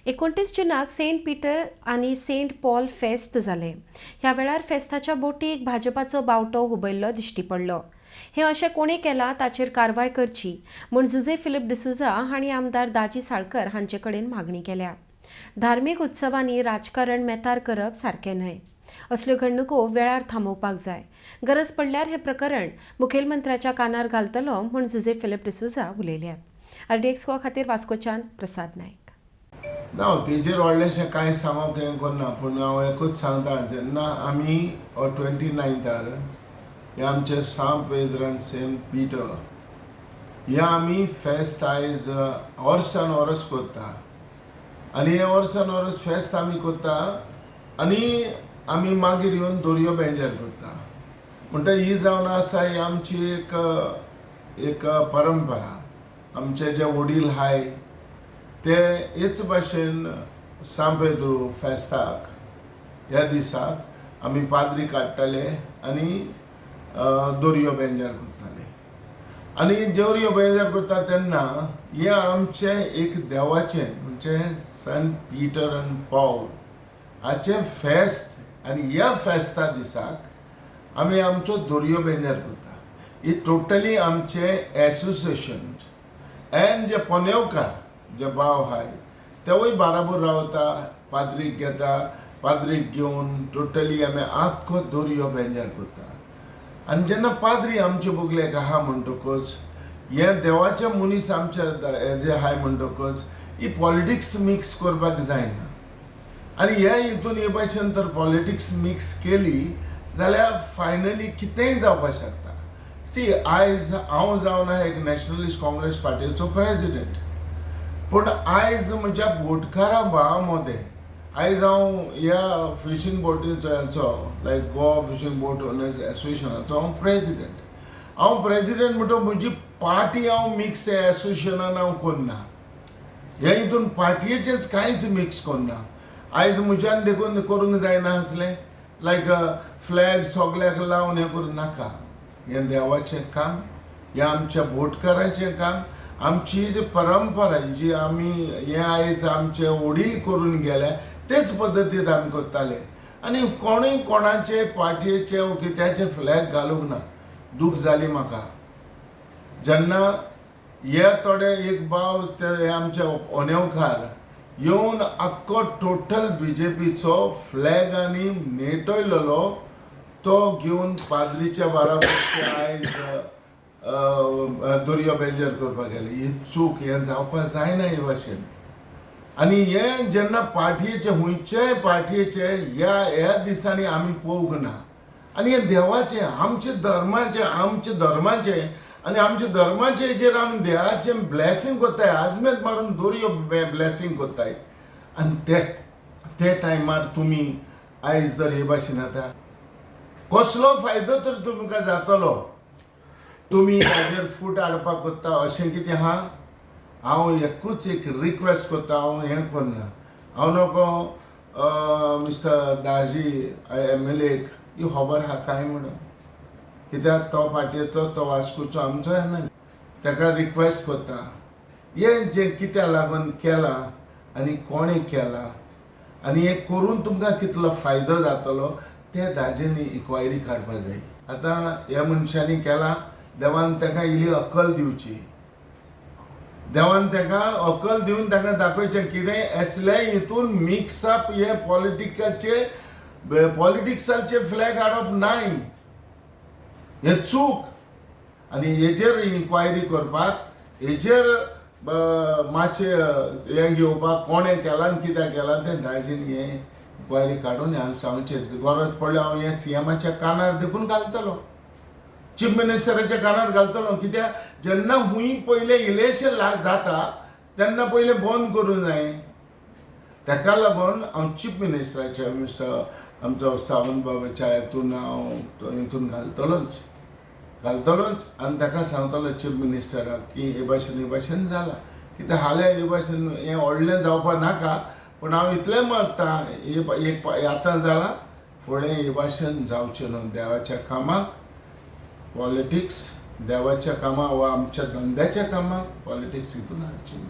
29 जुनाक Saint Peter आनी Saint Paul फेस्त जालें. ह्या वेळार फेस्ताच्या बोटीक भाजपाचो बावटो हुबयल्लो दिश्टी पडलो. हें अशें कोणें केलां ताचेर कारवाय करची म्हूण जुझे फिलीप डिसोझा हांणी आमदार दाजी साळकर हांचे कडेन मागणी केल्या. धार्मीक उत्सवांनी राजकारण मेतार करप सारकें न्हय. असल्यो घडणुको वेळार थांबोवपाक जाय. गरज पडल्यार हें प्रकरण मुखेलमंत्र्याच्या कानार घालतलो म्हूण जुझे फिलीप डिसोझा उलयल्यात. आरडीएक्स गोवा खातीर वास्कोच्यान प्रसाद नायक. ना, तेजेर व्हडलेशें कांय सांगूंक हें करना, पूण हांव एकूच सांगता, जेन्ना आमी 29थार हे आमचे सांत पेद्र आनी सेंट पीटर हे आमी फेस्त आयज वर्सान वर्स करता आनी हे वर्सान वर्स फेस्त आमी करता आनी आमी मागीर येवन दोरयो बेंजार करता. म्हणटा ही जावन आसा ही आमची एक एक परंपरा. आमचे जे वडील आहाय ते हेच भाशेन सांत पेद्रू फेस्ताक ह्या दिसाक आमी पाद्री काडटाले आनी दोरयो बेंजार करताले. आनी दोरयो बेंजार करता तेन्ना हें आमचें एक देवाचें म्हणजे सेंट पीटर आनी पावल हाचें फेस्त आनी ह्या फेस्ता दिसाक आमी आमचो दोरयो बेंजार करता. ही टोटली आमचें एसोसिएशन एन्ड जे पोनेवकार जे भाव आहाय तेवूय बाराबोर रावता, पाद्रीक घेता, पाद्रीक घेवन टोटली आमी आख्खो दोरयो बेंजार करता. आनी जेन्ना पाद्री आमचे बगलेक आहा म्हणटकच हें देवाचे मनीस आमचे जे आहाय म्हणटकच ही पॉलिटिक्स मिक्स करपाक जायना. आनी ह्या हितून हे भाशेन तर पॉलिटिक्स मिक्स केली जाल्यार फायनली कितेंय जावपाक शकता. सी, आयज हांव जावन आहा एक नॅशनलिस्ट काँग्रेस पार्टीचो प्रेजिडेंट, पूण आयज म्हज्या बोटकारा भावा मदें आयज हांव ह्या फिशींग बोटीचो हेचो लायक गोवा फिशींग बोट ओनर्स एसोसिएशनाचो हांव प्रेजिडेंट. हांव प्रेजिडेंट म्हणटकच म्हजी पार्टी हांव मिक्स एसोसिएशनान हांव करना. ह्या हितून पार्टयेचेंच कांयच मिक्स करना. आयज म्हज्यान देखून करूंक जायना आसलें लायक फ्लॅग सगल्याक लावन हें करूं नाका. हें देवाचें काम, हें आमच्या बोटकारांचें काम, आमची जी परंपरा जी आमी हें आयज आमचे वडील करून गेले तेच पद्दतीन आमी करताले. आनी कोणूय कोणाचे पार्टयेचे वो कित्याचे फ्लॅग घालूंक ना. दूख जाली म्हाका जेन्ना हे थोडे एक भाव ते आमचे ओनेवकार येवन आख्खो टोटल बीजेपीचो फ्लॅग आनी नेटयलेलो तो घेवन पाद्रीच्या बाराबर आयज दोरयो बेंजार करपाक गेले. ही चूक, हें जावपाक जायना हे भाशेन. आनी हें जेन्ना पार्टयेचे खंयच्याय पार्टयेचे ह्या ह्या दिसांनी आमी पळोवंक ना. आनी हें देवाचें आमच्या धर्माचें आमच्या धर्माचें आनी आमच्या धर्माचे हेजेर आमी देवाचें ब्लॅसींग करताय, आजमेत मारून दोरयो ब्लॅसींग करताय. आनी ते ते टायमार तुमी आयज जर हे भाशेन आतां कसलो फायदो तर तुमकां जातलो? तुमी हाजेर फूट हाडपाक कोत्ता अशें कितें आहा? हांव एकूच एक रिक्वेस्ट करता, हांव हें करना, हांव नको मिस्टर दाजी एमएलएक ही खबर आहा कांय म्हणून, कित्याक तो पार्टयेचो तो वास्कोचो आमचो एमएलए, ताका रिक्वेस्ट करता हें जें कित्याक लागून केलां आनी कोणें केलां आनी हें करून तुमकां कितलो फायदो जातलो ते दाजेंनी इन्क्वायरी काडपाक जाय. आतां ह्या मनशांनी केलां, देवान ताका इल्ली अकल दिवची, देवान ताका अकल दिवन ताका दाखोवचें कितें असले हितून मिक्सअप हे पॉलिटिकाचे पॉलिटिक्साचे फ्लॅग हाडप नाय, हें चूक. आनी हेजेर इन्क्वायरी करपाक हेजेर मातशें हें घेवपाक कोणें केलां आनी कित्याक केलां तें दाजीन हें इन्क्वायरी काडून हांवें सांगचें. गरज पडल्यार हांव हें सीएमाच्या कानार देखून घालतलो, चीफ मिनिस्टराच्या कानार घालतलो. कित्याक जेन्ना हुंय पयलें इलेक्शन जाता तेन्ना पयलें बंद करूंक जाय. ताका लागून हांव चीफ मिनिस्टराच्या मिस्टर आमचो सावंत बाबाच्या हितून हांव हितून घालतलोच घालतलोच आनी ताका सांगतलो चीफ मिनिस्टराक की हे भाशेन हे भाशेन जालां, कित्याक हाल्यां हे भाशेन हें व्हडलें जावपाक नाका, पूण हांव इतलें मागता एक आतां जालां फुडें हे भाशेन जावचें न्हू. देवाच्या कामाक पॉलिटिक्स, देवाच्या कामाक वा आमच्या धंद्याच्या कामाक पॉलिटिक्स हितून हाडचें न्हू.